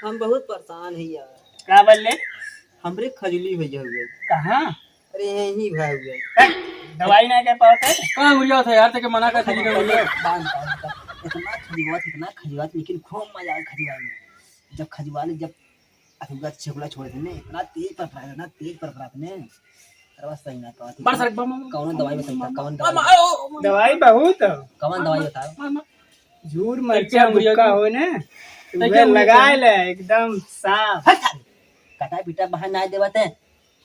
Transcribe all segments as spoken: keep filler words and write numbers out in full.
हम बहुत परेशान है यार। का बोले? हमरे खजुली भैया हुए। कहाँ? अरे यहीं भाई हुए। हैं? दवाई ना कर पावत है? कहाँ गुड़िया था यार, तेके मना कर थी, गुड़िया। बांध, बांध, बांध। इतना खजुआत, इतना खजुआत, लेकिन खूब मजा आया खजुआत में। जब खजुआ ले, जब अथुआ छेकुला छोड़ देने, इतना तेज परपरात, इतना तेज परपरात ने। अरे बस सही ना, कौन मार सारे, मार, मार, कौन दवाई बता, कौन मार, दवाई? मार, ओ, ओ, मार, दवाई बहुत है। कौन मार, दवाई मार, बताओ? मार, मार। झूर, अरे मरचा, क्या बुढ़िया मुक्का की? हो ना, अरे उहे क्या बुढ़िया लगा की? ले, एकदम साफ। हट सारे, कटा पीटा बहाना ना देवत है।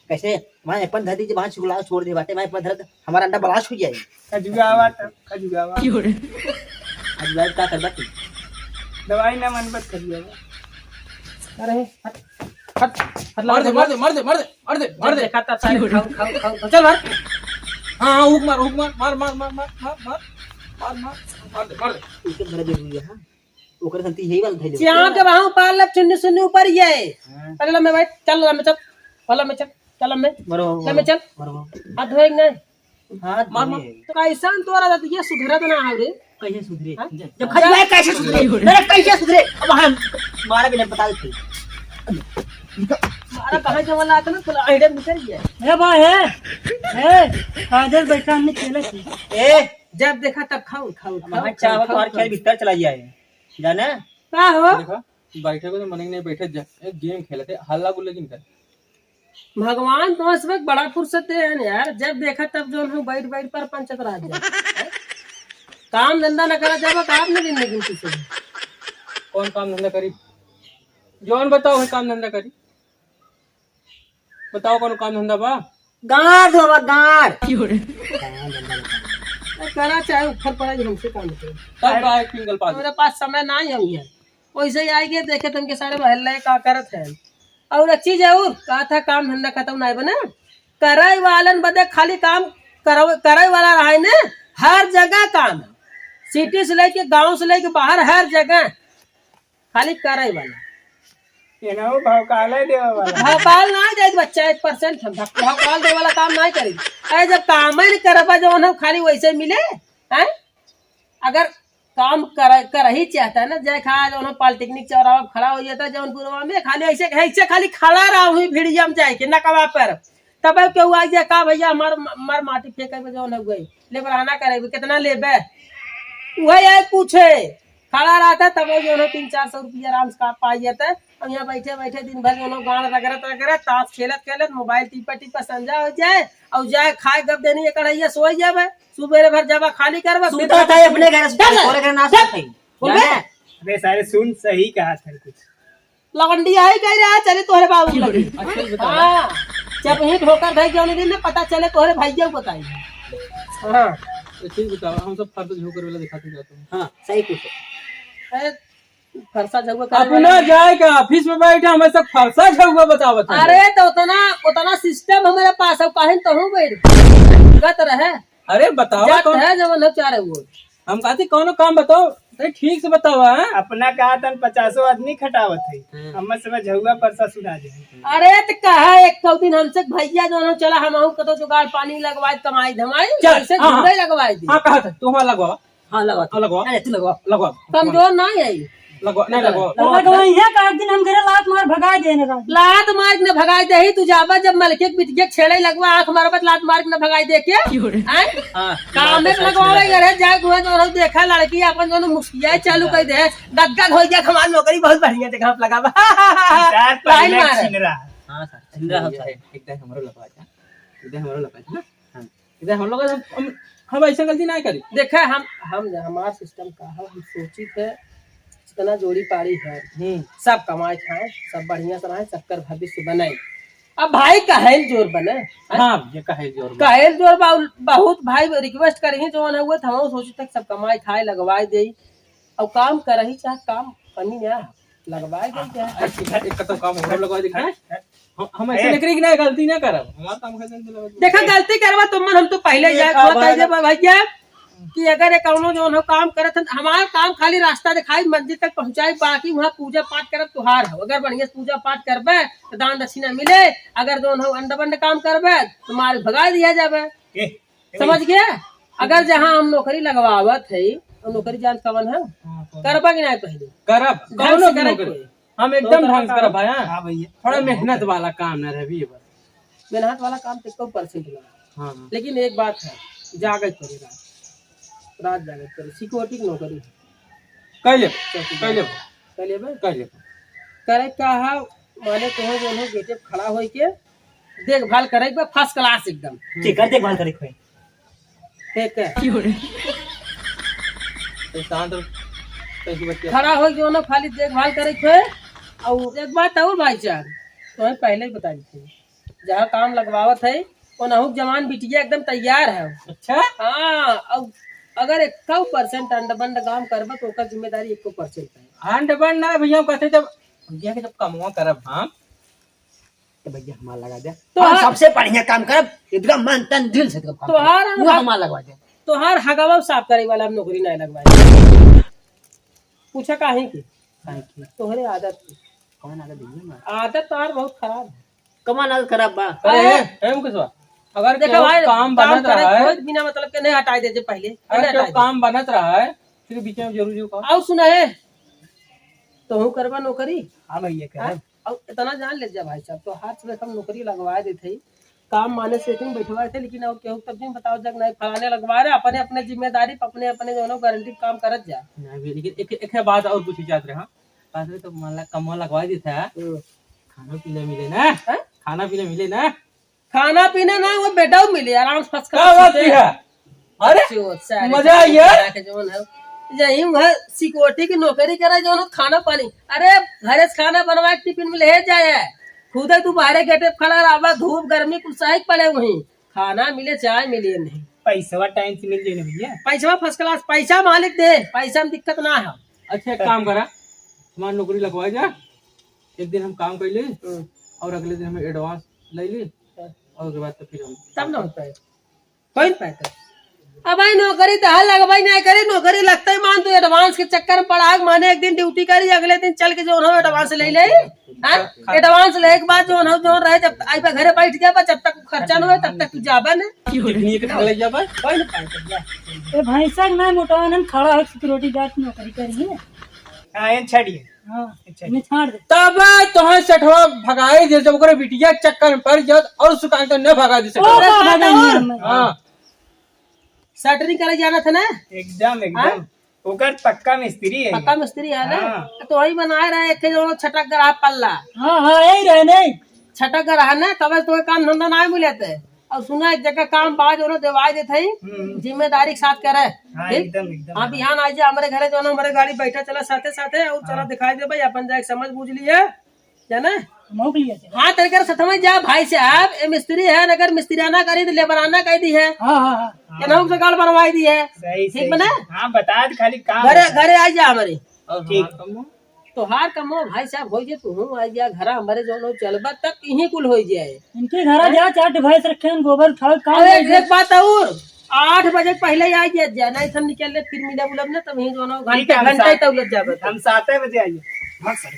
कैसे? वहाँ अपन धर दीजिए, वहाँ छुगला छोड़ दे बाटे, वहाँ अपन धर दे, हमारा अंडा blast हो जाए। खजुआवा तो, खजुआवा। क्यों रे? खजुआवा का करबा तू? दवाई ना मन बस खजुआवा। अरे, हट, हट, हट, मार दे, मार दे, मार दे, मार दे, मार दे, मार दे। देखा था सारे, खाओ, खाओ, खाओ, खाओ। चल मार। हाँ, हाँ, हुक मार, हुक मार, मार, मार, मार दे, मार दे। इसे भर दे हुई है, हाँ। ओकरे संती यही वाला धइले। चिया के बाहु पार लब चुन्नी सुन्नी ऊपर ये। हाँ। अरे लम्बे भाई, चल लम्बे चल। हो लम्बे चल, चल लम्बे। मरो, लम्बे चल। मरो। हाथ धोए कि नहीं? हाथ मार, मार। धोए। तो कैसन तोरा जात ये सुधरत ना हो रे? कैसे सुधरे? हाँ? जब खजुआ कैसे सुधरे? अरे कैसे सुधरे? अब हम मारा बिना बता देते। मारा कहाँ से वाला आता ना, थोड़ा idea निकल गया। ए भाई, ए, ए, काजल बैठा हमने खेले थी। ए, जब देखा तब खाओ, खाओ, अब खाओ, हम खाओ, चाहत खाओ, और खाओ। खेल भीतर चला गया है। जाने? का हो? देखा, बैठे को तो मन ही नहीं, बैठे जा, एक game खेलते, हल्ला गुल्ला जिन कर। भगवान तो इस वक्त बड़ा फुर्सत है यार, जब देखा तब जो हम बैठ बैठ पर पंचत रह जाए। काम धंधा न करा जाबा, काम न दिन लेकिन किसी को। कौन काम धंधा करी? जौन बताओ है काम धंधा करी। बताओ, कौनो काम धंधा बा? गाड़ दो बा, गाड़। क्यों रे? काम धंधा बताओ। ए, करा चाहे ऊपर पड़ा, जो हमसे काम करे। तब का है सिंगल पास? मेरे पास समय ना ही है। वैसे ही आएंगे, देखे तुमके सारे मोहल्ले का करत है। और एक चीज है, और कहा था काम धंधा खत्म ना बने, करे वालन बदे खाली काम करव-, करे वाला रहे ने, हर जगह काम है। सिटी से लेके, गांव से लेके बाहर, हर जगह खाली करे वाला। ये ना हो, भौकाले देवे वाला। भौकाल ना जाए बच्चा, एक percent हम भौ-, भौकाल देवे वाला काम ना करी। अरे जब काम ही नहीं करबा, जो हम खाली वैसे मिले, हैं? अगर काम कर, कर ही चाहता है ना, जाए खा, जो हम पॉलिटेक्निक चौराहा पे खड़ा हो जाता है जौनपुरवा में, खाली ऐसे, ऐसे खाली खड़ा रहा हुई भिड़िया में जाए के नकवा पर, तब केहू आ जाए, "का भैया, हमार, हमार माटी फेंके में जौन हो गई, लेबराना करे में कितना लेबे?" वह यही पूछे, खड़ा रहता, तब जो है तीन चार सौ रुपया आराम से का पाई जाता। अब यहाँ बैठे बैठे दिन भर जो है गान रगड़त रगड़त, ताश खेलत खेलत, मोबाइल टिपा टिपा संझा हो जाए, और जाए खाए गप देनी एक अढ़ैया सोई जाबे, सुबेरे भर जाबा खाली करबा, फिर सूता था अपने घर, चल, तोरे घर ना चल। सोते। बोल बे। जाने? अबे सारे सुन, सही कहा था कुछ। लवंडी आई कह रहा, चले तोहरे बाबू लगे। अच्छा, ये बताओ। हाँ, जब ही ठोकर भाई जौन दिन में पता चले तोहरे भैया को बताई। हाँ। एक चीज बताओ, हम सब फर्द झोंकर वाला दिखाते जाते हैं। हाँ, सही पूछो। ए, फरसा झउआ करे अपना वाला। जाए के ऑफिस में बैठे, हमें सब फरसा झउआ बतावत है। अरे, तो उतना, उतना सिस्टम हमारे पास है, काहे न तहूँ बैठ गत रहे। अरे, बताओ जात कौन? है जवन हो चारे वो। हम कहते कौनो काम बताओ, तनी ठीक से बतावा, हैं? अपना कहा तन पचासो आदमी खटावत है। हम्म। हमें सब झउआ फरसा सुना दे। अरे, त कहा एक कौ दिन हमसे भैया जवन हो चला, हम आहू कतो जुगाड़ पानी लगवाए, कमाई धमाई, चल, ऐसे हाँ, झूठे हाँ। लगवाए दे। हाँ, कहा था, तू हमारा लगवावा। हाँ, लगवा। हाँ, लगवा। अरे, तू लगवा। लगवा। कमजोर ना है। लगवा, नहीं लगवा। लगवा, लगवा, यहाँ का एक दिन हम घरे लात मार भगाए देने रहा। लात मार के न भगाए दे ही, तू जाबा जब मलके के बिटिया छेड़े लगवा, आँख मारबा त लात मार के न भगाए दे के? क्यों रे? हैं? हाँ, काम बात में तो सच लगवावे है। घरे जाए, घुआ तो देखा लड़की अपन दोनों मुस्किया चालू कर दे, गदगद हो गया, हमार नौकरी बहुत बढ़िया जगह पे लगा बा। सर, लाइन पहले मारे। छिनरा। हाँ सर, छिनरा हो सर। एक दाई हमरो लगवा जा। एक दाई हमरो लगवा जा। हाँ। इधर हम लोग, हम, हम, हम ऐसा गलती ना करी। देखा, हम, हम, हमार सिस्टम का है, हम सोचित है, जितना जोड़ी पाड़ी है, हम्म। सब कमाए खाए, सब बढ़िया से रहे, सबकर भविष्य बनाए। अब भाई कहेल जोर बने, हैं? हाँ, ये कहेल जोर बने। कहेल जोर बा-, बहुत भाई रिक्वेस्ट करी, जो ना हुआ, तो हम सोचित है कि सब कमाए खाए, लगवाए दे, और काम करही चाहे काम कमी ना है। लगवाए गई क्या? आ, आ, एक, एक तो काम हमरो लगवाए दिखाए। हैं? हम, हम ऐसे ए। नकरी की ना गलती ना करब। हमार काम कैसे नहीं लगवाए? देखा, गलती करबा तो मन, हम तो पहिले ये जाए का हुआ बात कह है? देबा भैया कि अगर ये कौनो जौन हो काम करत हन, हमार काम खाली रास्ता दिखाई, मंजिल तक पहुँचाई, बाकी वहाँ पूजा पाठ करब तुहार हो। अगर बढ़िया से पूजा पाठ करबे तो दान दक्षिणा मिले, अगर जौन हो अंड बंड काम करबे तो मार भगा दिया जाबे। ए, ए। समझ गया? अगर जहाँ हम नौकरी लगवावत है, तो नौकरी जान कवन है? हाँ, कवन? करबा कि नहीं पहले? करब, जान कौनो से भी करे नौकरी। कोई। हम एकदम तो ढंग से करब भाई, हाँ। हाँ भैया। थोड़ा मेहनत वाला काम ना रहे भैया, बस। मेहनत वाला काम तो एको percent ना। हाँ, हाँ। लेकिन एक बात है, जागे के पड़ी रात, रात जागे के पड़ी, security की नौकरी है। कर ले, चौकीदार। कर ले। कर लेबे? कर ले। करे का है, माने तोहे जो है गेटे पे खड़ा होई के देखभाल करे के बा, first class एकदम। ठीक है, देखभाल करे के होई। ठीक है। इंसान तो कैसे बच्चे खड़ा होई जो ना खाली देखभाल करे के होई। और एक बात और भाई साहब, तो हम पहले ही बता देते हैं, जहाँ काम लगवावत है, वो नहुक जवान बिटिया एकदम तैयार है। अच्छा? हाँ, और अगर एको percent अंड बंड काम करबा तो ओकर जिम्मेदारी एको percent है। अंड बंड ना भैया, हम कहते जब भैया के जब कमवा करब हम, तो भैया हमार लगा दे। तो हम हाँ। सबसे बढ़िया काम करब, एकदम मन तन दिल से एकदम काम तोहार करब। हम वो हमार लगवा दे। तोहार हगवा साफ करे वाला हम नौकरी नहीं लगवाए। पूछा काहे की? काहे की? तोहरे आदत की। कौन आदत भैया हमार? आदत तोहार बहुत खराब है। कौन आदत खराब बा? अरे, अरे। ए, ए, मुकेशवा, अगर देखा केहू भाई, काम काम बनत करे रहा है, कोई बिना मतलब के नहीं हटाई दे जे पहले, अगर नहीं केहू हटाई दे। काम बनत रहा है, फिर बीच में जरूरी हो का? और सुना है, तोहू करबा नौकरी? हाँ भैया, करब। हाँ? और इतना जान ले जा भाई साहब, तोहार से हम नौकरी लगवा देते ही, काम माने से तुम बैठवा थे, लेकिन और केहू तब तुम बताओ जग नहीं फलाने लगवा रहे, अपने अपने जिम्मेदारी पे अपने अपने जो है ना गारंटी काम करत जा। नहीं भैया, लेकिन एक, एक है बात और पूछी जात रहा, बात रहे तो मान ला कमवा लगवा देता है, हम्म। खाना पीना मिले ना, हैं? खाना पीना मिले ना। खाना पीना ना, वो बेटा मिले, आराम से first क्या class बात सुते। की है? अरे, चोट सारे मजा आई है। के जौन है, यही वह security की नौकरी करे, जौन है खाना पानी। अरे, घरे से खाना बनवा के टिफिन में ले जाए, खुदे तू बाहरे गेटे पे खड़ा रहबा, धूप गर्मी कुल सही पड़े वहीं, खाना मिले चाय मिले नहीं। पैसवा time से मिल जाए ना भैया। पैसवा first class, पैसा मालिक दे, पैसा में दिक्कत ना है। अच्छा, एक काम करा, हमार नौकरी लगवा जा, एक दिन हम काम कर ली हम्म। और अगले दिन हमें advance ले ली हाँ। और उसके बाद तो फिर हम तब ना होता है, कोई नहीं पाता। अब भाई नौकरी तो हर लगवाई नहीं करी, नौकरी लगते ही मान तू advance के चक्कर में पड़ा है, माने एक दिन duty करी, अगले दिन चल के जो हो advance ले ले, हाँ? Advance ले के बाद जो हो, जो रहे जब आई बा घरे बैठ जाबा, जब तक खर्चा न होए तब तक तू जाबा ना। कितनी एक ले जाबा? कोई नहीं पाता। ए भैंसा के ना मोटावा ना खड़ा है security guard की नौकरी करी है। हाँ, ये छाड़िए। हाँ, अच्छा। इन्हें छाड़ दे। तब तोहे सेठवा भगाई दे, जब ओकरे बिटिया के चक्कर में पड़ जात और सुकान तो न भगा दे ओ, सेठवा। बाबा, नहीं, नहीं, नहीं। हाँ। सेटरिंग करे जाना था ना? एकदम, एकदम। हाँ? ओकर पक्का मिस्त्री है। पक्का मिस्त्री है ना? हाँ। तो वही बनाए रहे, एक जो छटक गरहा पल्ला। हाँ, हाँ, यही रहे नहीं। छटक गरहा ना, तब तो काम धंधा ना मिले थे। और सुना, एक जगह काम बा, जो ना देवाई देत हई, हम्म। जिम्मेदारी के साथ करे। हाँ, ठीक? एकदम, एकदम। हाँ, बिहान आ जा हमरे घरे, जो ना हमरे गाड़ी बैठा चला साथे साथे, और चला हाँ। दिखाई दे भाई, अपन जाके समझ बूझ लिए, जाना? हम हो गया। हाँ, तेरे घर सथवा जा भाई साहब, ए मिस्त्री है, अगर मिस्त्रियाना करी तो लेबराना कह दी है। हाँ, हाँ, हाँ। केनहू से गाड़ बनवाई दी है। सही, ठीक सही। बना? हाँ, बता दे, खाली काम घरे, बता। घरे आ जा हमरे। और ठीक। हमार कमो? तोहार कमो भाई साहब हो जे, तू आ जा घर हमरे, जो लोग चलबा तब इही कुल हो जाए। इनके घर हैं? जा, चार डिवाइस रखे हैं, गोबर उठाओ, काम अरे, नहीं एक बात और, आठ बजे के पहले ही आ जा, जा, नहीं तो हम निकल ले, फिर मिले बुलब ना, तब यहीं जो ना ठीक है, घंटे, हम घंटे सात, तक उलझ जाबे। हम सात बजे आइए। हाँ, सर।